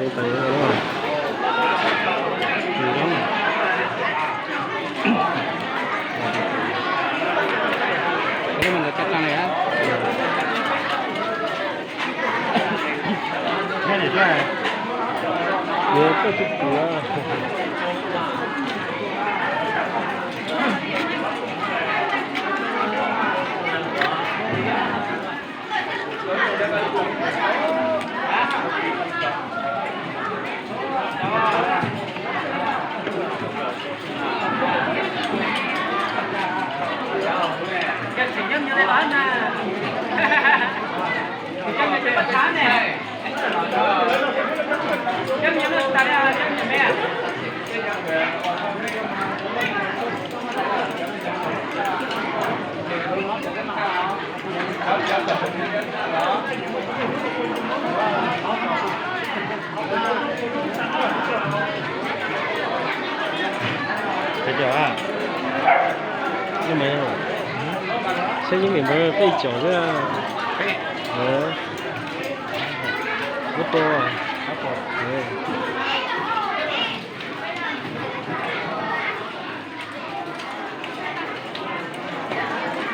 Ntawd, ntawd caj qas li. Niag koj tus kwv. Cov, cov, saib yeej mem npawg peb caum xwb. Ub, tua.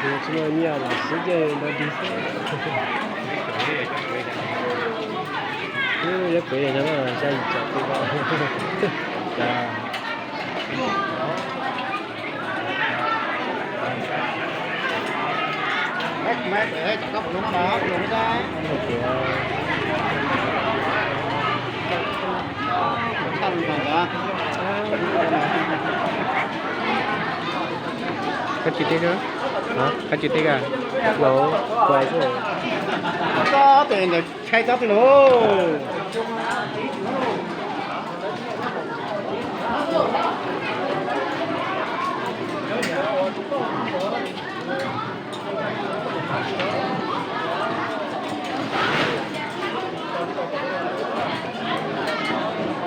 Tsis muaj nyiaj los xwb ces nrog dig xwb. Wb yuav pem no xya yim caum peb ko. Koj tsis teb, koj tsis teb a? Los kuv xwb. Tsob tes ntawd tshai tsob twg lauj?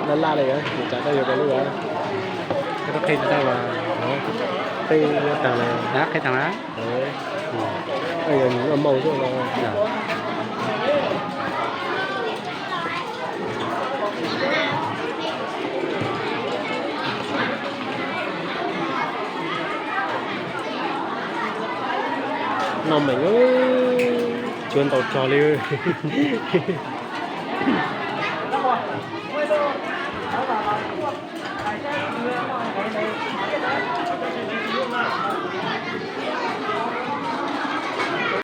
Laj laj li, nws tsav tau yog koj lub as. Koj qhib tau as, qhib tag lawm. Qhib tag lawm. Yog nws muaj maus xwb no. No meem, tsuav ntaus rog li.